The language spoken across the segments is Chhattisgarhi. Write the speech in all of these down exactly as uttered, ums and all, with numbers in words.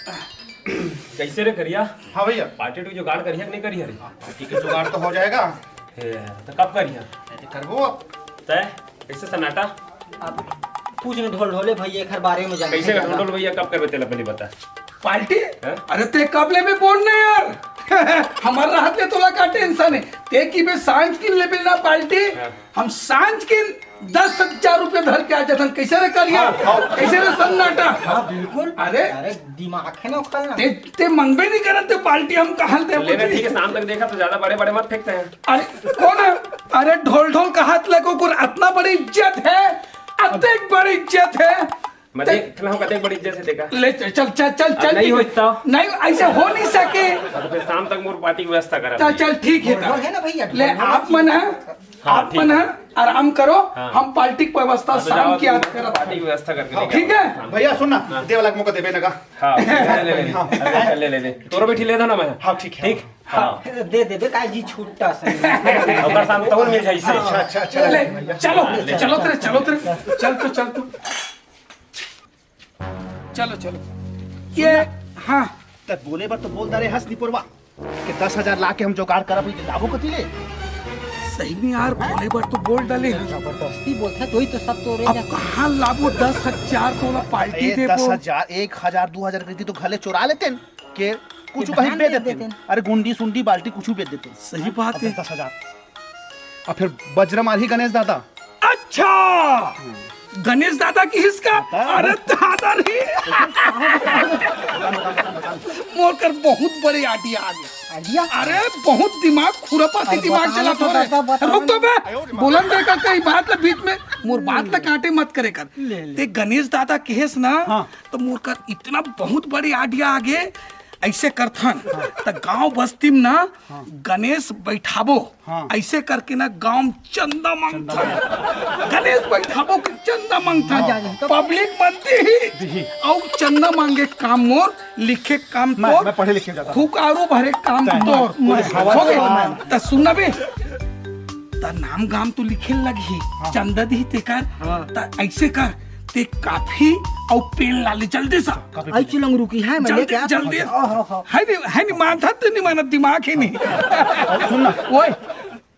कैसे रे करिया? हाँ भैया। पार्टी टू जुगाड़ करिया कि नहीं करिया रे? पार्टी के जुगाड़ तो हो जाएगा। हे, तो कब करिया? अरे करबो अब। तय कैसे सन्नाटा? अब कुछ नहीं, ढोल ढोले भैया, एकर बारे में जान कैसे का ढोल ढोल भैया, कब करबे तेला पहले बता। पार्टी? हैं? अरे ते कब लेबे बोल ना यार। हमार रहत ले तोला का टेंशन है? ते की बे सांझ किन लेबे ना पार्टी? हाँ। हम सांझ किन दस हजार रुपया धर के आ जाथन। कैसे रे करिया? हाँ, हाँ। कैसे रे सन्नाटा? हाँ, बिल्कुल। अरे। अरे, दिमाग है ना ओकर ना। ते, ते मंगबे नहीं करत, ते पार्टी हम कहाँ ले लेना, ठीक है, शाम तक देखा तो ज्यादा बड़े बड़े मत फेंकते हैं। अरे, कौन है? अरे, ढोल ढोल का हाथ लगो, कुर अतना बड़ी इज्जत है, अतेक बड़ी इज्जत है। मैं ते देख, चला हूँ, कतेक बड़ी इज्जत से देखा। ले, चल, चल, चल, चल, चल, अब नहीं ठीक हो है। इतना। नहीं, ऐसे हो नहीं सके। हाँ, तो फिर शाम तक मोर पार्टी की व्यवस्था करा चल, भाई। चल, ठीक है, ढोल है ना भैया, ले, ढोल आप है। मन है, हाँ, आप ठीक मन है। है, आराम करो, हाँ। हम पार्टी की व्यवस्था हाँ, तो शाम जाओ, की तुम याद करब। पार्टी की व्यवस्था करके हाँ, लेके ठीक आओ। है? भैया, सुन ना, हाँ। दे वाला मौका देबे ना का? हाँ, ले, ले, ले, ले। हाँ। अरे, ले, ले, ले। तोरो बैठी ले दो ना मैं। हाँ, ठीक है। ठीक? हाँ। हाँ। दे देबे, का जी छुट्टा से। ओकर साथ तहुन मिल जाई से। अच्छा, अच्छा, अच्छा। ले, चलो, चलो तेरे, चलो तेरे। चल तो, चल तो। चलो, चलो। ये, हाँ। तब बोले बर तो बोल डारे हंस निपोरवा कि दस हजार ला के हम जुगाड़ करब, ये लाबो कति ले? सही में यार, बोले बर तो बोल डाले हैं। जबरदस्ती बोलता है, तो ही तो सब तो रे अब ना। कहाँ लाबो दस हजार तोला पार्टी ए, देबो? दस हजार, एक हजार, दो हजार करती तो घले चुरा लेते हैं। के कुछ कहीं धान बेच बेच देते देते हैं। हैं। अरे गुंडी सुंडी बाल्टी कुछ बेच देते हैं। सही बात अब है। दस हजार। और फिर बजरा मारही गणेश दादा। अच्छा, गणेश दादा की हिसका। बता। अरे दादा रे। मोर कर बहुत बड़े आइडिया आ गया। आइडिया? अरे बहुत दिमाग खुरापाती अरे दिमाग बताओ चला तो तो रे। दादा, बताओ। रुक तो बे। बोलन दे का कहीं बात ला बीच में, मोर बात ला काटे मत करे कर। ले, ले। ते गणेश दादा कहेस ना, हाँ। तो मोर कर इतना बहुत बड़े आइडिया आ गए। ऐसे करथन, हाँ। त गांव बस्ती में ना हाँ। गणेश बैठाबो, हाँ। ऐसे करके ना गांव में चंदा मांगथन। गणेश बैठाबो के चंदा मांगथन। हाँ, हाँ। पब्लिक बनती ही दिही। अउ चंदा मांगे काम मोर, लिखे काम मैं, तोर, मैं पढ़े लिखे जाता हूँ। खुकारू भरे काम तय। तोर। मैं हवा हो गए? हाँ। त सुन ना बे, त नाम गाम तो लिखे लगही, हाँ। चंदा दिही तेकर, हाँ। त ऐसे कर, ते काफी अउ पेन ला ले जल्दी सा। काफी आई पी ले। चुलंग रुकी है, मैं जल्दी, लेके आता हूँ। जल्दी। ओहो, हो। है नहीं, है नहीं, मानता तो नहीं मानत, दिमाग ही नहीं। और सुन ना। ओए।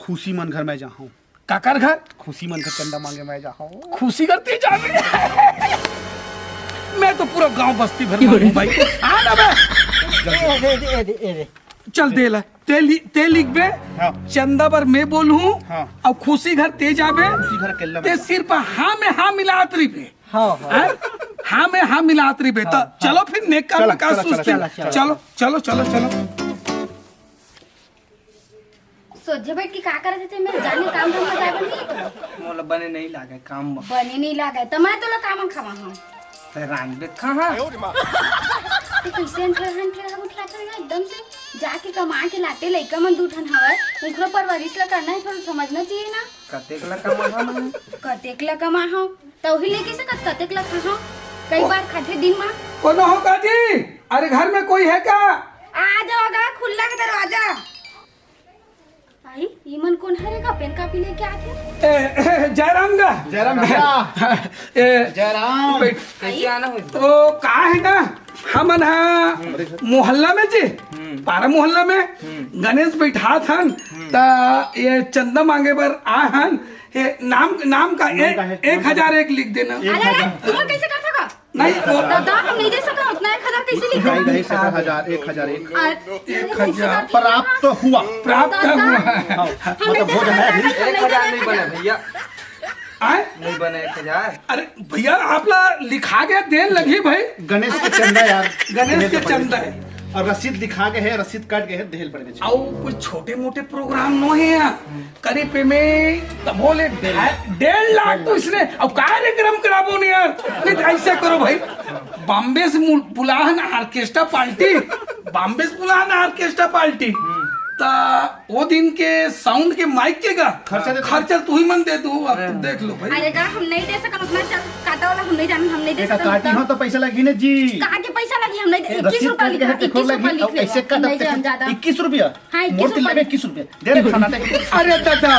खुशी मन घर मैं जा हूँ। काकर घर? खुशी मन घर चंदा मांगे मैं जा हूँ। खुशी घर ते जावे। मैं तो पूरा गांव बस्ती भर मांगू भाई। आ ना बे। ए दे, ए दे, ए दे। चल दे ला। ते लि-, ते लिखबे, हाँ। चंदा बर मैं बोलहूँ, हाँ। अउ खुशी घर ते जाबे, खुशी घर अकेला ते में। सिर्फ हाँ में हाँ मिलात रहिबे। हाँ, हाँ। हैं? हाँ में हाँ मिलात रहिबे। हाँ, त हाँ। चलो फिर नेक काम चलो, में का चलो, सुस्ती। चलो, चलो। चलो, चलो, चलो, चलो। सोझे बैठ के का करत हे ते? मेरे जाने काम धाम में जाए बर नहीं तो। मोला बने नहीं लागे काम में। बने नहीं लागे, त मैं तोला का मन खवा हूँ। ते रांध दे खा हा। ते कैसे अंठर अंठर हम उठा कर ना एकदम से जाके कमा के लाते लइका मन दू ठन हवय, उनकरो परवरिश ला करना है, थोड़ा समझना चाहिए ना। कतेक ला कमा हा मैं? कतेक ला कमा हूँ, त उही लेके सकत कतेक ला खा हूँ, कई बार खाथे दिन मा। कोनो हो काजी? अरे घर में कोई है का? आ जाओ गा, खुल्ला के दरवाजा। आई, इमन कोन हरे का पेन कापी लेके आथे? ए, ए, जयराम गा। जयराम भैया। ए, जयराम। बैठ। कैसे आना हो? तो का है ना, हमन हा मोहल्ला में जी, हम्म। पारा मोहल्ला में हम्म। गणेश बैठा थन, हम्म। त ये चंदा मांगे बर आ हन। ये नाम, नाम का नाम एक, का है? एक हजार एक लिख देना। एक हजार। अरे, तुम कैसे कर सका? नहीं, वो दादा, हम नहीं दे सका उतना एक हजार कैसे लिख नहीं, नहीं, सका हजार, एक हजार एक। आ, एक हजार। प्राप्त हुआ। प्राप्त दादा, हुआ। हाँ, हम नहीं मतलब दे भोजन सका, है। दादा, हम एक हजार नहीं नहीं दे बने सका। भैया। आए? नहीं बने एक हजार। अरे भैया, आप ला लिखा गया, देन लगी भाई। गणेश के चंदा यार। गणेश के चंदा है। और रसीद लिखा गए है, रसीद कट गए है, देहल पड़ गए। अउ कोई छोटे मोटे प्रोग्राम नो है यार। करीब में तभो ले डेढ़, डेढ़ लाख तो इसने, अब कार्यक्रम कराबो नहीं यार। नहीं तो ऐसे करो भाई, बॉम्बे से मु-, बुलाहन ऑर्केस्ट्रा पार्टी, बॉम्बे से बुलाहन ऑर्केस्ट्रा पार्टी। त वो दिन के साउंड के माइक के का खर्चा दे दो। खर्चा तू ही मन दे दू, अब तुम देख लो भाई। अरे गा, हम नहीं दे सकम उतना, चल, का वाला हम नहीं जान, हम नहीं दे एका सकन काटी उतना। हो तो पैसा लगी ना जी। कहाँ के पैसा लगी? हम नहीं दे, ए, इक्कीस रसीद रुपया काट के लिखा, है, देखो इक्कीस रुपया लगी। लिख अब रहे। ऐसे काट नहीं अब जान ज्यादा। इक्कीस रुपया। हाँ, इक्कीस मोर रुपया। तिल्ला में इक्कीस रुपया। दे रे खाना दे। अरे दादा,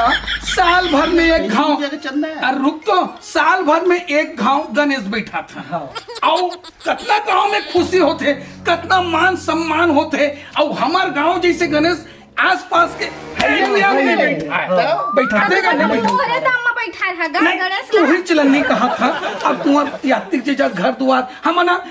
साल भर में एक इक्कीस घाव। रुपया के चंदा है। अरे रुक तो, साल भर में एक घाव गणेश बैठा था। हाँ। अउ कतना गांव में खुशी होथे, कतना मान सम्मान होथे, अउ हमर गांव जैसे गणेश आसपास के हरियाली में नहीं बैठा है। हाँ। बैठा अब देगा तो नहीं? तोहरे दाम में बैठा है, गा नहीं, गणेश तू ला। ही चिलन्नी कहा था। अब तुम्हार यात्री जे जा घर दुआर, हम ना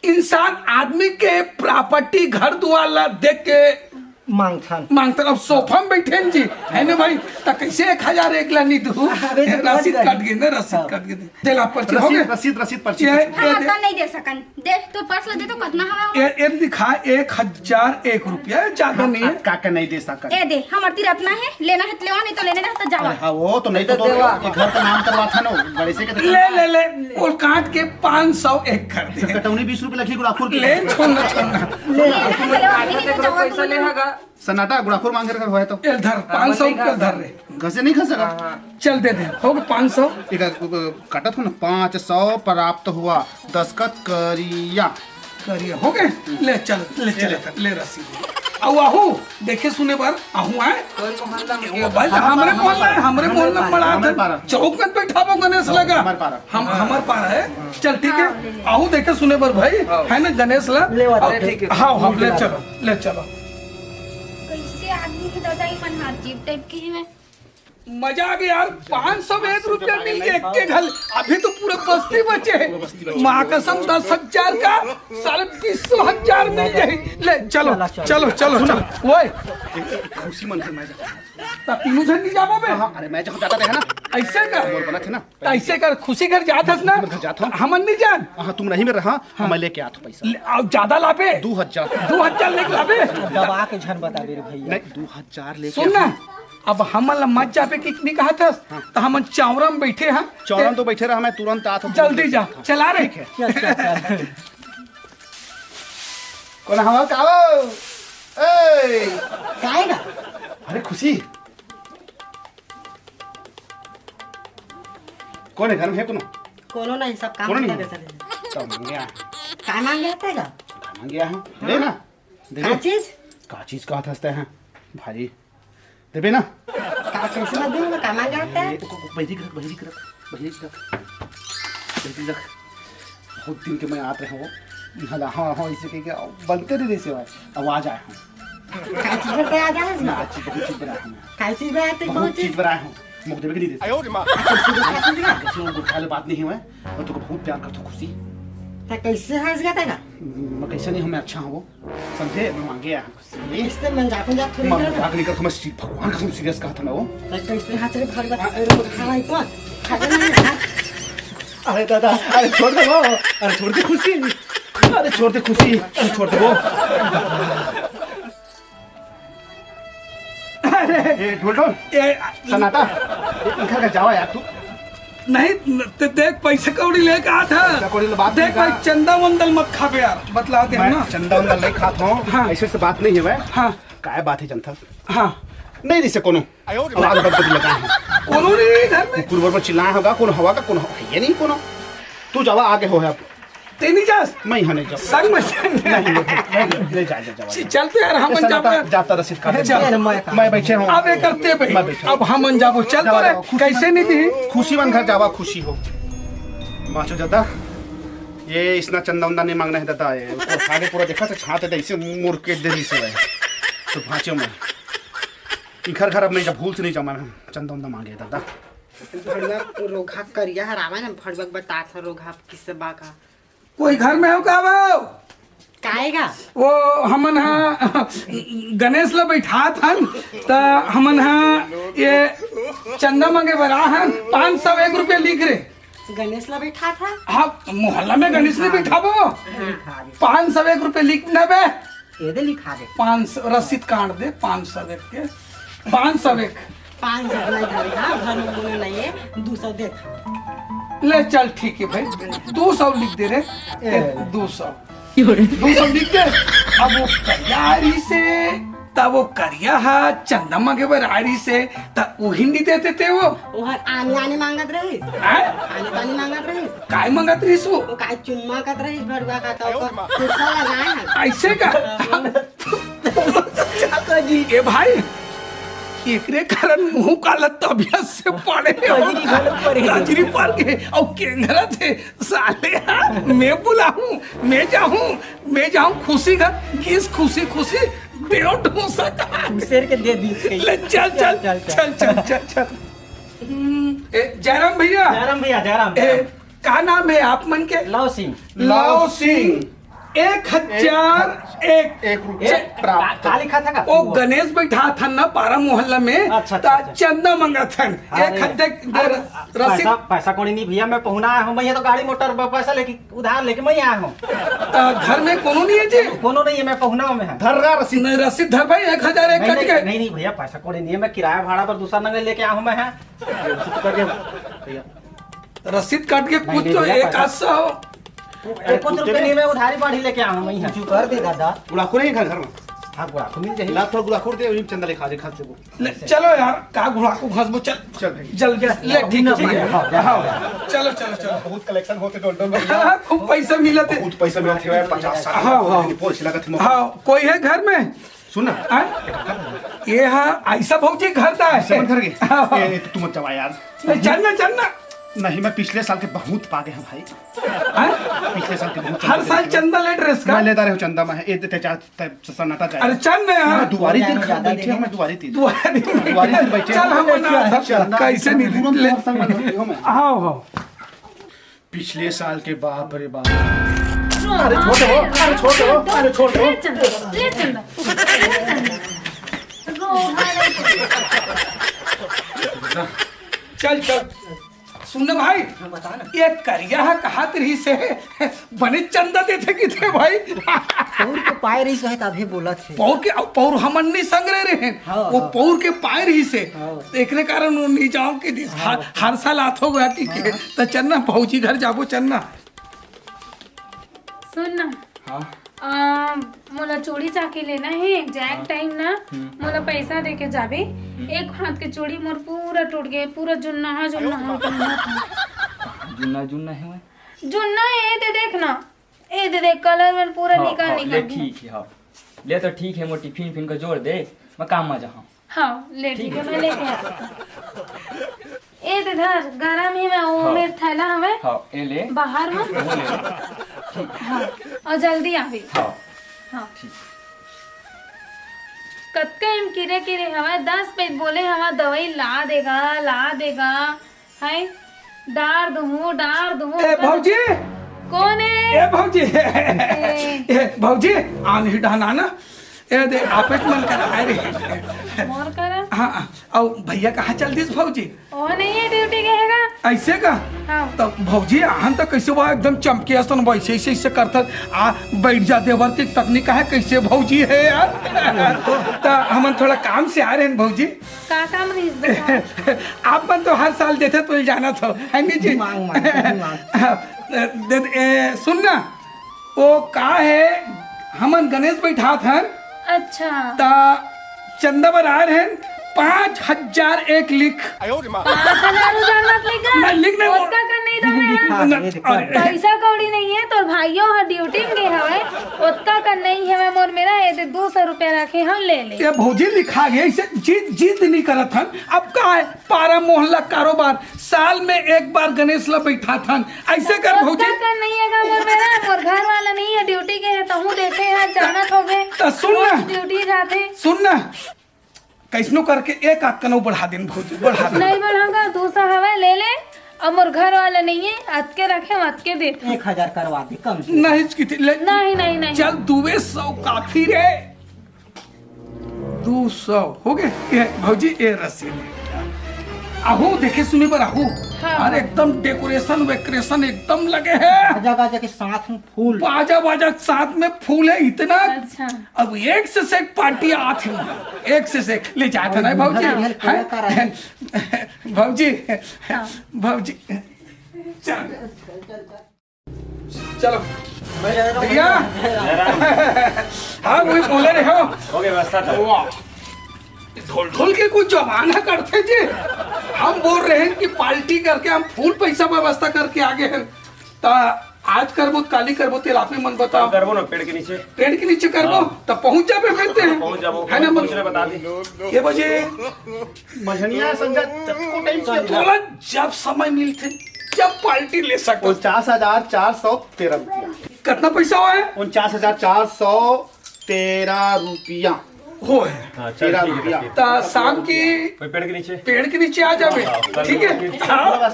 इंसान आदमी के प्रॉपर्टी घर दुआर ला देख के मांगथन। मांगथन। अब सोफा में बैठे हैं जी, है ना भाई? त कैसे एक हजार एक ला नहीं दू? अबे तो रसीद बहुत कट गई ना, रसीद हाँ। कट गई। तेला पर्ची हो रसीद, गए? रसीद, रसीद, पर्ची, ये, पर्ची। ये हाँ, दे। तो नहीं दे सकन। दे, तो पर्स ला दे तो कतना हवा? ए, ए लिखा एक हजार एक रुपया, ज्यादा नहीं है। का, का नहीं दे सकत। ए दे, हमर तीर अतना है, लेना है तो लेवा, नहीं तो लेने रह तो जावा। अरे हाँ, वो तो नहीं तो, तो तो देवा। ये घर का नाम करवा था ना, बड़े से के तो ले, ले, ले, वो काट के पाँच सौ एक कर दे। कटौनी बीस रुपये लगी गुड़ाखुर की। ले, छोड़ ना, छोड़ ना। ले, लेना है तो लेवा, नहीं तो जावा, पैसा तुम ले लेना। हगा। सन्नाटा, गुड़ाखोर मांगे रखा हुआ है तो। ये धर, हाँ, पाँच सौ बताइए रुपया धर रे। घसे नहीं खा सका। हाँ, हाँ। चल दे दे, हो गए पाँच सौ। एक, अ, काटत हो ना, पाँच सौ प्राप्त हुआ, दस्तखत करिया। करिया, हो गए? ले चल, ले चल, ले रसीद। अउ आहू, देखे सुने बर, आहू आए। तोर मोहल्ला में ओ भाई, हमरे मोहल्ला है, हमरे मोहल्ला में बड़ा हमारे था। पारा। चौक में बैठा वो गणेश लगा। हमारे पारा। हम, हमारे पारा है। चल, ठीक है। हाँ, ले ले। आहू देखे सुने बर भाई, हाँ। है ना गणेश ला? ले आ, अरे, ठीक है। हाँ, हाँ, ले चलो, ले चलो। कैसे आदमी के दादा, ई मन अजीब टाइप के ही मैं। मजा आ गया यार, पाँच सौ एक रुपया मिल गया एक के घर। अभी तो पूरा बस्ती बचे है। माँ कसम, दस हजार का साले बीस हजार मिल जाए। ले चलो, चलो, चलो, चलो, चलो। ओए, खुशी मन से मैं जाता हूँ। तब तीनों जन नहीं जाबो बे? हाँ, अरे मैं जहाँ जाता था ना। ऐसे कर। मोर बना थे ना। तो ऐसे कर, खुशी घर जात हस ना? मैं घर जात हूँ। हमन नहीं जान। हाँ, तुम नहीं में रहा, हाँ। मैं लेके आत हूँ पैसा। ले, अब ज्यादा लाबे। दो हजार। दो हजार लेके लाबे। दबा के झन बता दे रे भैया। नहीं, दो हजार लेके सुन ना, आऊँ। अब हमन ला मत जाबे कि नहीं कहत हस? हाँ। तो हमन चौरा में बैठे हैं। चौरा में तो बैठे रहा, मैं तुरंत आत हूँ। जल्दी जा, हाँ। चला रे। ठीक है। चल, चल, चल। कौन हवा का हो? ए! काहे का? अरे खुशी। कौन है घर में, है कोनो? कोनो नहीं, सब काम कोनो नहीं करता है। करता है। तो मांगे आ। का मांगे आता है का? का मांगे आ हम? हाँ? दे ना। दे का दे। चीज? का चीज का हंसते हैं भाई? देबे ना? का कैसे ना दूंगा, का मांगे आता है? ये तो को-, को-, बहिरी रख, बहिरी रख, बहिरी रख, बहिरी रख। बहुत दिन के मैं आत रहे हो, इहाँ ला, हाँ, हाँ, इसे कह के बनते नहीं रहे से भाई, आवाज आया हूँ। का चीज पे आ जाए ना? ना, अच्छी बहुत चीज बनाया हूँ मैं। का चीज बनाया तू, बहुत बहुत चीज चीज? बनाया हूँ। मुख देवे के नहीं देते। आयो रे माँ। का चीज बनाया तू? कैसे वो गुठा ले बात नहीं हुआ है, मैं तुमको बहुत प्यार करता हूँ खुशी। तो कैसे हंस गया था? मैं कैसे नहीं हूँ, मैं अच्छा हूँ वो, समझे? मैं मांगे आया हूँ। इससे मजाक मजाक थोड़ी मैं करता। मजाक नहीं करता, मैं सी-, भगवान कसम सीरियस कहा था मैं वो। तो कैसे हाथ रे भर बता, अरे, हाँ, भाई, तो, खा ले ना, हाँ। अरे दादा, अरे छोड़ दे वो, अरे छोड़ दे खुशी, अरे छोड़ दे खुशी, अरे छोड़ दे वो। अरे। ए, ढोल ढोल, ए, सन्नाटा, ए, इनका का जावा यार तू। नहीं, न-, ते देख, पैसा कौड़ी लेके आत है। पैसा कौड़ी ले बात देख नहीं भाई, का। चंदा वंदल मत खाबे यार, बतला दे मैं ना। चंदा वंदल नहीं खात हूँ, हाँ। ऐसे से बात नहीं है भाई। हाँ। काय बात है जनता? हाँ। नहीं, नहीं से कोनो। आवाज बंद कर लगा है। कोनो नहीं है घर में। कुकुर बर चिल्लाया होगा, कौन हवा का, कौन हवा, ये नहीं कोनो। तू जावा आगे हो है अब। ते नहीं जास? मैं यहाँ नहीं जाऊँ। संग में संग। नहीं, नहीं, नहीं, नहीं, जा, जा, जा, जा। चल तो यार, हम ऐसा जाबो। जाता, जाता रसीद काट अरे दे। चल। मैं बैठे हूँ। अब ये करते भाई। मैं बैठे हूँ। अब हम जाबो। चल तो जाओ, रे, जाओ, खुशी। कैसे नहीं दी? खुशी मन घर जावा, खुशी हो। बाँचो दादा, ये इसना चंदा उंदा नहीं मांगना है दादा, ये आगे पूरा देखा से छाते दे, इसे मुड़ के दे दी से भाई। तो बाँचो मैं। इनकर घर अब नहीं जा, भूल से नहीं जाऊँ मैं, चंदा उंदा मांगे दादा। भड़वा रोघा करिया हरावा ना, भड़वा के बता था रोघा किससे बा का। कोई घर में हो का वो? काएगा? वो हमन हा गणेश ला बैठात हन, त हमन हा ये चंदा मांगे बर आ हन, पाँच सौ एक रुपया लिख रे। गणेश ला बैठा था? हाँ, मोहल्ला में गणेश नहीं बैठाबो। हाँ। पाँच सौ एक रुपया लिख ना बे। ये दे लिखा दे। पाँच सौ रसीद काट दे, पाँच सौ एक के। पाँच सौ एक। पाँच सौ नहीं धरे, हाँ, घर में कोनो नहीं है, दो सौ दे था। ले चल, ठीक है भाई, दो सौ लिख दे रे। ए। दो सौ। दो सौ लिख दे। अब वो तैयारी से त वो करिया ह चंदा मांगे बर आय रहिस हे, त उही नी देते ते वो। ओहर आनी आनी मांगत रहिस। हैं? आनी तानी मांगत रहिस। काय मांगत रहिस वो? वो काय चुम्मा कत रहिस भड़ुआ का, त ओकर फुरसा लगाए हे। अइसे का? ए भाई, एकरे कारण मुंह काला तबियत से पड़े हो। कजरी घलो पड़े हे। कजरी पड़ के अउ केंघरत हे साले। मैं बुलाहूं, मैं जाहूं, मैं जाहूं खुशी घर, किस खुशी खुशी देव ढोसा का। शेर के दे दी। ले चल, चल, चल, चल, चल, चल, चल। हम्म, ए, जयराम भैया। जयराम भैया, जयराम, ए, जयराम। का नाम हे आप मन के? लव सिंह। लव सिंह। एक हजार एक। एक रुपया ए, प्राप्त। का, का लिखा था का? ओ गणेश बैठा था ना पारा मोहल्ला में, अच्छा, अच्छा, त अच्छा। चंदा मंगा था। अरे, एक हजार अरे, रसीद। पैसा, पैसा कोनी नहीं भैया, मैं पहुना आया हूँ, मैं ये तो गाड़ी मोटर प-, पैसा लेके, उधार लेके मैं आया हूँ। त घर में कोनो नहीं है जी? कोनो नहीं है, मैं पहुना हूँ मैं। धर रहा रसीद। नहीं, रसीद धर भाई, एक हजार एक नहीं, कट नहीं, गए। नहीं, नहीं भैया, पैसा कोनी नहीं है, मैं किराया भाड़ा पर दूसरा नंबर लेके आया हूँ मैं। रसीद कट के भैया। रसीद काट के नहीं, कुछ नहीं तो भैया, एक पैसा आध सौ। अरे, कुछ रुपये नहीं, मैं उधारी बाढ़ी लेके आया हूँ मैं यहाँ। कुछ कर दे दादा। गुड़ाखू नहीं घर, घर में। हाँ, गुड़ाखू मिल जाए। ला, थोड़ा गुड़ाखू दे, वही चंदा लेखा दे, खर्च को। ले, चलो यार, का गुड़ाखू घसबो, चल। चल भाई। जल्दी, ले, ठीक है, ठीक है। हाँ, हाँ। चलो, चलो, चलो। बहुत कलेक्शन होते डोल डोल में। हाँ, खूब पैसा मिला थे। बहुत पैसा मिला थे, पचास साठ। हाँ, हाँ। बोल, सिला का थी। हाँ, कोई है घर में? सुन ना। हाँ? ये हाँ, ऐसा भौजी घर का है। समझ घर के? हाँ, हाँ। ए, ए, तू मत जावा यार। नहीं, चल ना, चल ना। नहीं, मैं पिछले साल के बहुत पागे हैं भाई। हाँ? पिछले साल के बहुत हर चंदा साल लेके चंदा ले ड्रेस का? मैं लेता रहे हूँ चंदा, मैं, ए, ते, ते, ते, सन्नाटा जाए। अरे चल ना यार। मैं दुआरी तीन ज्यादा बैठे हैं, देखे। मैं दुआरी तीन। दुआरी तीन बैठे चल, हैं। हम ना, चल, कैसे नहीं पूरा ले। Personal बना रही हूँ मैं। हाँ, हाँ। पिछले साल के, बाप रे बाप। अरे छोड़ दो, अरे छोड़ दो, अरे छोड़ दो। ले चंदा, ले चंदा, ले चंदा। रो, हाँ, ले चंदा। चल, चल। सुन ना भाई, हाँ, बता ना। ये करिया ह कहात रहिस हे, बने चंदा देथे किथे भाई। पौर के पाए रहिस हे, तभे बोलत हे। पौर के, पौर हमन नहीं संग रहे रहेन। हाँ, वो हाँ। पौर के पाए रहिस हे। हाँ। त एकरे कारण वो नहीं जाओ के दिस। हाँ। हर, हर साल आत हो गया कि हाँ। के, त चल ना भौजी घर जाबो, चल ना। सुन ना। हाँ। आ, मोला चूड़ी चाकी लेना हे, एग्जैक्ट हाँ। टाइम ना, हम्म। मोला पैसा दे के जाबे। हम्म। एक हाथ के चूड़ी मोर पूरा टूट गए, पूरा जुन्ना हा, जुन्ना हा, जुन्ना हा। जुन्ना, जुन्ना हे मैं? जुन्ना हे, ते देख ना। ए दे देख, कलर मन पूरा हाँ, निकल, हाँ, निकल ले गया। ठीक हे, हाँ। ले तो ठीक हे, मोर टिफिन फिन को जोड़ दे, मैं काम में जाहूँ। हाँ, ले ठीक ठीक हे, हे। मैं लेके आती हूँ। ए दे धर, गरम हे मैं, वो हाँ। मेर थैला हवे। हाँ, ए ले। बाहर में। वो ले। ठीक। हाँ, अउ जल्दी आबे। हाँ। हाँ। ठीक। कतका एम किरे किरे हवय, दस पइत बोले हवय, दवाई ला देगा, ला देगा। हैं? डार दूँ, डार दूँ। ए, भौजी! कोन हे? ए, भौजी! ए। ए, भौजी, आन ही डहना ना। ए, दे, आपेच मन कर आए रे। मोर करा? हाँ, अउ भैया कहाँ चल दिस, भौजी? ओ नहीं हे, ड्यूटी गे हे गा। अइसे का? हाँ। त भौजी, आहन त कइसे बा, एकदम चमके असन, वइसे, अइसे, अइसे करथस। आ, बइठ जा देवर के तकनीक हे, कइसे भौजी हे यार। त हमन थोड़ा काम से आए रहेन भौजी। का काम रहिस बताओ? आप मन तो हर साल देथे, तो जानत हो, है नी जी? मांग, मांग, मांग। दे, ए, सुन ना, ओ का हे, हमन गणेश बइठात हन। अच्छा। त चंदा बर आए रहेन, पाँच हजार एक लिख। पाँच हजार उधार मत लिख गा। मैं लिख नहीं बोल- ओतका कन नहीं दे रहे हैं। हाँ, न-, ये देखो। अरे। पैसा कौड़ी नहीं हे, तोर भाइयों ह ड्यूटी में गे हवय, ओतका कन नहीं हवय मोर मेरा, ए दे दू सौ रुपया रखे हंव, ले ले। ए भौजी लिखा गे, अइसे जिद, जिद नहीं करत हन। अब का हे, पारा मोहल्ला कारोबार, साल में एक बार गणेश ला बइठात हन, अइसे कर भौजी। ओतका कन नहीं हे गा मोर मेरा, मोर घर वाला नहीं हे, ड्यूटी गे हे, तहूँ देखे हे, जानत होबे। त सुन ना। रोज ड्यूटी जाथे। सुन ना। कइसनो करके एक आध कन अउ बढ़ा देन भौजी, बढ़ा देन। नहीं बढ़ाऊंगा, दू सौ हवय, ले ले। अब मोर घर वाला नहीं हे, अतके रखे, अतके देथे। एक हजार करवा दे, कम से कम। नहीं, कितने ले? नहीं, नहीं, नहीं। चल, दुए सौ काफी रे। दू सौ हो गे। ए भौजी, ए रसीद। आहू देखे सुने बर आहू। हाँ, अरे, हाँ। एकदम डेकोरेशन वेकोरेशन एकदम लगे हे। बाजा गाजा के साथ में फूल। बाजा बाजा के साथ में फूल हे इतना। अच्छा। अब एक से एक पार्टी आत हे वहाँ, एक से एक। ले जात हे ना भौजी? हैं? भौजी, हाँ। भौजी, चल। चलो। भैया। हाँ, वही बोले रहे हो। हो गया व्यवस्था था। वाह, ढोल ढोल के कुछ जमाना करते जी। हम बोल रहे हैं कि पार्टी करके हम फुल पैसा व्यवस्था करके आगे हैं। ता आज करबो, काली करबो, तेल आप ही मन बताओ। करबो ना, पेड़ के नीचे। पेड़ के नीचे करबो, हाँ। तो पहुंच जाबे, मिलते हैं। पहुंच जाबो। है ना, मन? पूछ रहे, बता दे। के बजे? मझनिया संझा, जब को टाइम से तोला जब समय मिलते, जब पार्टी ले सकते। उनचास हजार चार सौ तेरह रुपया। कितना पैसा हुआ है? उनचास हजार चार सौ तेरह रुपया। हो है। हाँ, चल, तेरह ठीक है, रुपया। ठीक है। ता शाम की कोई पेड़ के नीचे? पेड़ के नीचे आ जावे। हाँ, ठीक है। हाँ। हाँ।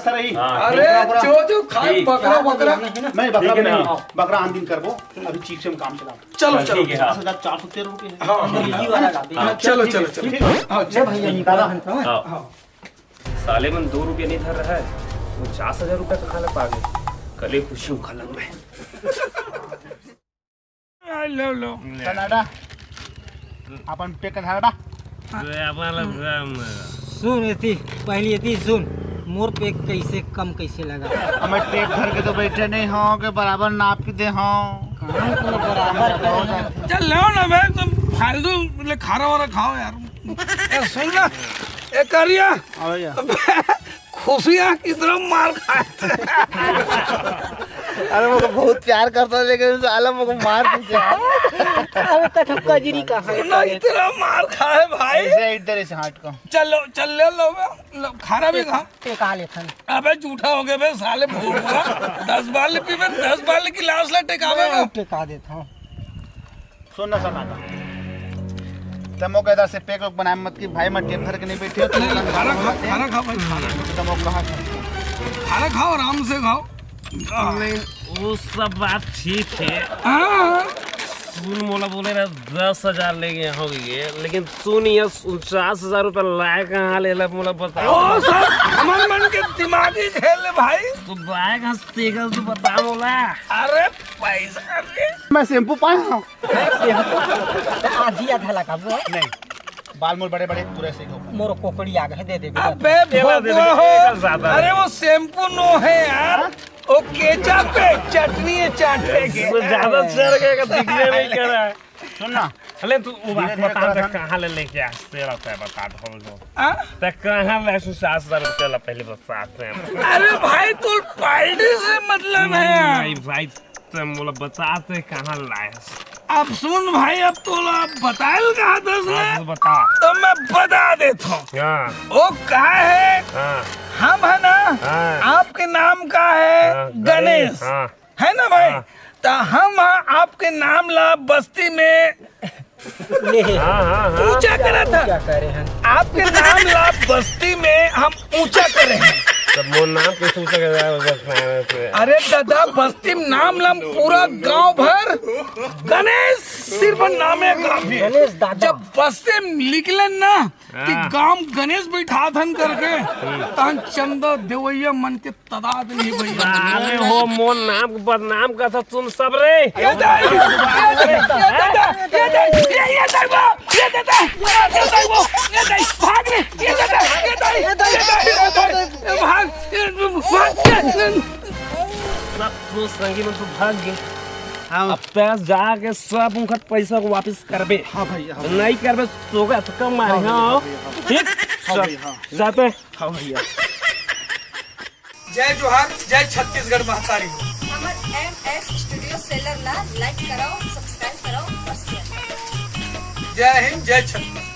अरे, जो जो खाए, ठीक। बकरा, बकरा। नहीं, बकरा ठीक है ना? नहीं। बकरा आन दिन करबो। अभी चीप से हम काम चलाओ। चलो, हाँ, चलो। ठीक है, हाँ। पचास हजार चार सौ तेरह रुपये है। हाँ, हाँ। अंग्रेजी वाला का भी। हाँ, चलो, चलो, चलो। ठीक है। हाँ, ले चलो। भैया, निकाला है तो। हाँ। हाँ। साले मन दो रुपया नहीं धर रहा है, वो पचास हजार रुपया कहाँ ले पागे? कले खुशी उखा लग में। लो, लो। कनाडा। अपन पे कनाडा। सुन एती, पहली एती सुन, मोर पे कैसे कम कैसे लगा? हमें टेप धर के तो बैठे नहीं हो के बराबर नाप के दे हो। काम तो बराबर करे ना। चल लो ना बे, तुम फालतू ले खारा वारा खाओ यार। ए, सुन ना, ए करिया। हाँ भैया। खुशियाँ कितना मार खाए थे। अरे वो बहुत प्यार करता है, लेकिन साला वो मार दीजिए। अबे कथक कजरी कहाँ है? ना, इतना मार खाए भाई। ऐसे इधर, ऐसे हट को। चलो, चल ले लो बे, लो, खाना भी खा। टेका लेथन। अबे झूठा हो गया बे साले, भोगवा। दस बार ले पीबे, दस बार ले गिलास ले टेकावे मैं ना। टेका देता हूँ। सुन ना सनाटा, तमो के इधर से पैक वैक बनाए मत कि भाई, मैं टेप धर के नहीं बैठे हो, तुम नहीं, खाना खा, खाना खा भाई, खाना खा। तमो कहा था? खाना खाओ, आराम से खाओ। नहीं, वो सब बात ठीक है। हाँ। सुन, मोला बोले रहे दस हजार ले गए हो गए, लेकिन सुन, ये उनचास हजार रुपया लाए कहाँ ले ला, मोला बता। ओ सर, हमन मन के दिमागी खेल है भाई। तो लाए कहाँ से, तेगल तो बता मोला। अरे पैसा रे। मैं शैम्पू पाया हूँ। आधी आधा लगाबो। नहीं, बाल मोर बड़े बड़े पूरे से हो। मोर कोकड़ी आ गए, दे दे। अबे तेरा दे दे, भगवा हो। तेरा ज्यादा अरे है। वो शैम्पू नो है यार, वो केचप है, चटनी है चाटे के। इससे ज्यादा चढ़ गया, दिखने नहीं कर रहा है। सुन ना। अरे तू वो बात धीरे धीरे बता कर दे, हम कहाँ ले लेके आ, तेरा तय बता दो हम लोग। आ? तय कहाँ ले सु सात हजार रुपया ला पहले बता दे। अरे भाई, तू पार्टी से मतलब है यार। नहीं भाई, ते मोला बता, ते कहाँ लायस? अब सुन भाई, अब तोला बतायल कहा दस हाँ, ने, तो बता। तो मैं बता देता हूँ। हाँ। वो का है, हाँ। हम है ना, हाँ। आपके नाम का है हाँ, गणेश, गणेश। हाँ। है ना भाई? हाँ। तो हम आपके नाम ला बस्ती में हाँ, हाँ, हाँ। ऊंचा करा था। क्या करे हैं? आपके नाम ला बस्ती में हम ऊंचा करे हैं। तब मोर नाम कैसे ऊंचा कर रहा है बस में से? अरे दादा, बस्ती में नाम ला पूरा गांव भर गणेश सिर्फ नाम है काफी। गणेश दादा। जब बस्ती में निकले ना कि हाँ। गांव गणेश बैठा थन करके, तहन चंदा देवैया मन के तदाद नहीं भैया। साले हो, मोर नाम के बदनाम करता तुम सब रे। ये दाई, ये दाई, ये दाई, ये दाई, ये, ये दाई वो, ये दाई वो, ये दाई, भाग रे, ये दाई, ये दाई, ये दाई, ये दाई, ये भाग, ये भाग, ये, ये। सब तो संगी मन तो भाग गए। हाँ। अब पैस जाके सब उनका पैसा को वापस करबे। हाँ भैया, हाँ। नहीं करबे तो का तो कम मारे, हाँ, हाँ। भैया, हाँ। ठीक? हाँ सब भैया, हाँ। जाते। हाँ भैया। जय जोहार, जय छत्तीसगढ़ महतारी। हमर एम एस स्टूडियो सेलर ला लाइक कराओ, सब्सक्राइब कराओ और शेयर कराओ। जय हिंद, जय छत्तीसगढ़।